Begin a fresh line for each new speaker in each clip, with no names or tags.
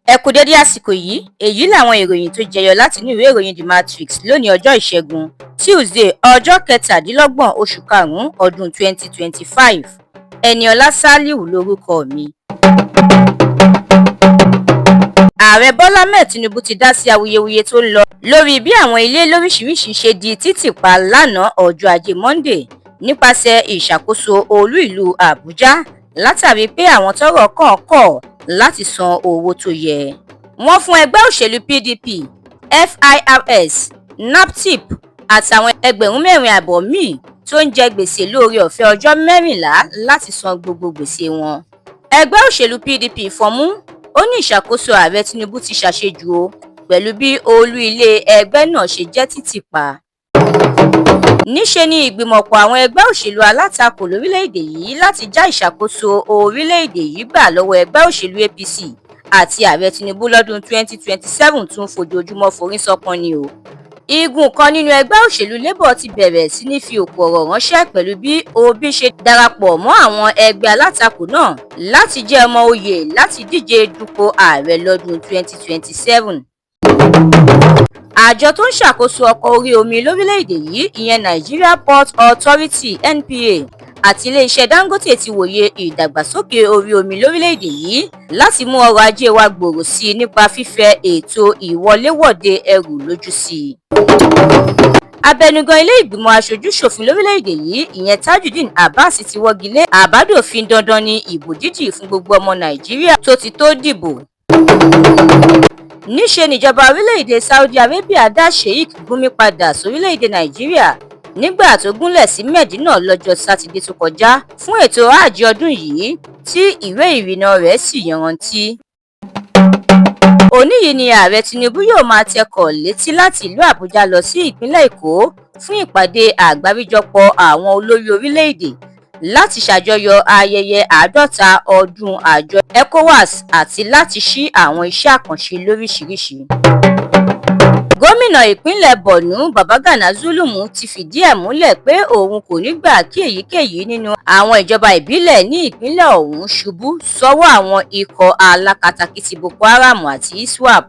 Ẹ kú dédé àsìkò yìí. Èyí làwọn ìròyìn tó jẹyọ látinú ìwé ìròyìn The Matrix lónìí, ọjọ́ Ìṣẹ́gun Tuesday, ọjọ́ 27 oṣù karùn-ún ọdún 2025. Ẹniọlá Sálíù lórúkọ mi. Ààrẹ Bọ́lá Ahmed Tinubu ti dá sí awuyewuye tó ń lọ lórí bí àwọn ilé lóríṣiríṣi ṣe di títì pa lánàá, ọjọ́ Ajé Monde, nípasẹ̀ ìṣàkóso olú ìlú Àbújá, látàrí pé àwọn tọ́rọ̀ kàn kọ̀ láti san owó tó yẹ. Wọ́n fún ẹgbẹ́ òṣèlú PDP, FIRS, NAPTIP àtàwọn 4,500 míì tó ń jẹ gbèsè lóore ọ̀fẹ́ ọjọ́ 14 láti san gbogbo gbèsè wọn. Ẹgbẹ́ òṣèlú PDP fọnmú, ó ní ìṣàkóso Ààrẹ Tinubu ti ṣàṣejù o pẹ̀lú bí olú ilé ẹgbẹ́ náà ṣe jẹ́ títì pa. Níṣe ni ìgbìmọ̀pọ̀ àwọn ẹgbẹ́ òṣèlú alátakò lórílẹ̀‐èdè yìí láti já ìṣàkóso orílẹ̀‐èdè yìí gbà lọ́wọ́ ẹgbẹ́ òṣèlú APC àti Ààrẹ Tinubu lọ́dún 2027 tún fojoojúmọ́ forí ṣánpọ́n ni o. Igun kan nínú ẹgbẹ́ òṣèlú Labour ti bẹ̀rẹ̀ sí ní fi òkò ọ̀rọ̀ ránṣẹ́ pẹ̀lú bí Obi ṣe darapọ̀ mọ́ àwọn ẹgbẹ́ alátakò náà láti jẹ́ ọmọ oyè láti díje dupò ààrẹ lọ́dún 2027. Àjọ tó ń ṣàkóso ọkọ̀ orí omi lórílẹ̀‐èdè yìí, ìyẹn Nigeria Port Authority (NPA), àti iléeṣẹ́ Dangote ti wòye ìdàgbàsókè orí omi lórílẹ̀‐èdè yìí láti mú ọrọ̀ ajé wa gbòòrò sí i nípa fífẹ ètò ìwọléwọ̀de ẹrù lójú sí i. Abẹnugan ilé ìgbìmọ̀ aṣojú-ṣòfin lórílẹ̀‐èdè yìí, ìyẹn Tajudeen Abbas, ti wọ́gi lé àbádòfin dandan ní ìbò dídì fún gbogbo ọmọ Nàìjíríà tó ti tó dìbò. Níṣe níjọba orílẹ̀-èdè Saudi Arabia dá Sheikh Gumi padà sórílẹ̀-èdè Nàìjíríà nígbà tó gúnlẹ̀ sí Medina lọ́jọ́ Sátidé tó kọjá fún ètò hajj ọdún yìí, tí ìwé ìrìnnà rẹ̀ sì yanrantí. Òní yìí ni Ààrẹ Tinubu yóò máa tẹkọ̀ létí láti ìlú Àbújá lọ sí ìpínlẹ̀ Èkó fún ìpàdé àgbáríjọpọ̀ àwọn olórí orílẹ̀-èdè láti ṣàjọyọ̀ ayẹyẹ 50 ọdún àjọ ECOWAS àti láti ṣí àwọn iṣẹ́ àkànṣe lóríṣiríṣi. Gómìnà ìpínlẹ̀ Borno, Babagana Zulum, ti fìdí ẹ̀ múlẹ̀ pé òun kò ní gbà kí èyíkéyìí nínú àwọn ìjọba ìbílẹ̀ ní ìpínlẹ̀ ọ̀hún ṣubú sọ́wọ́ àwọn ikọ̀ alákatakítí Boko Haram àti ISWAP.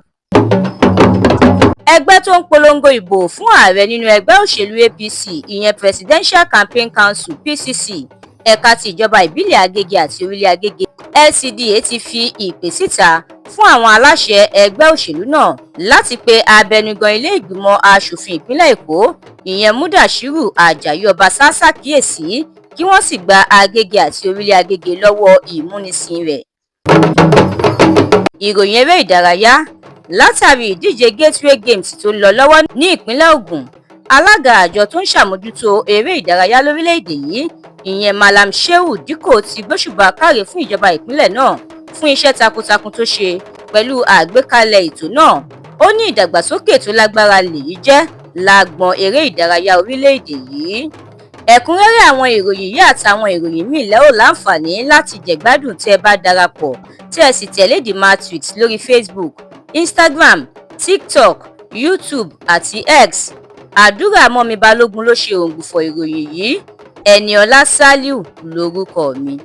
Ẹgbẹ́ tó ń polongo ìbò fún ààrẹ nínú ẹgbẹ́ òṣèlú APC, ìyẹn Presidential Campaign Council (PCC), ẹ̀ka ti ìjọba ìbílẹ̀ Agége àti Orílẹ̀ Agége LCDA, ti fi ìpè síta fún àwọn aláṣẹ ẹgbẹ́ òṣèlú náà láti pe abẹnugan ilé ìgbìmọ̀ asòfin ìpínlẹ̀ Èkó, ìyẹn Mudashiru Ajayi Ọbaṣà, ṣàkíyèsí kí wọ́n sì gba Agége àti Orílẹ̀ Agége lọ́wọ́ ìmúnisìn rẹ̀. Ìròyìn eré ìdárayá. Látàrí ìdíje Gateway Games tó ń lọ lọ́wọ́ ní ìpínlẹ̀ Ògùn, alága àjọ tó ń ṣàmójútó eré ìdárayá lórílẹ̀‐èdè yìí, ìyẹn Mallam Shehu Dikko, ti gbóṣùbà káre fún ìjọba ìpínlẹ̀ náà fún iṣẹ́ takuntakun tó ṣe pẹ̀lú àgbékalẹ̀ ètò náà. Ó ní ìdàgbàsókè tó lágbára lèyí jẹ́ lágbọn eré ìdárayá orílẹ̀-èdè yìí. Ẹ̀kúnrẹ́rẹ́ àwọn ìròyìn yìí àtàwọn ìròyìn míì lẹ́ ó láǹfààní láti jẹ̀gbádùn tẹ́ ẹ bá darapọ̀ tẹ́ ẹ sì tẹ̀lé The Matrix lórí Facebook, Instagram, TikTok, YouTube àti X. Àdúrà mọ́mi Balógun ló ṣe òǹgbùfọ̀ ìròyìn yìí. Ẹniọlá Sálíù lórúkọ mi.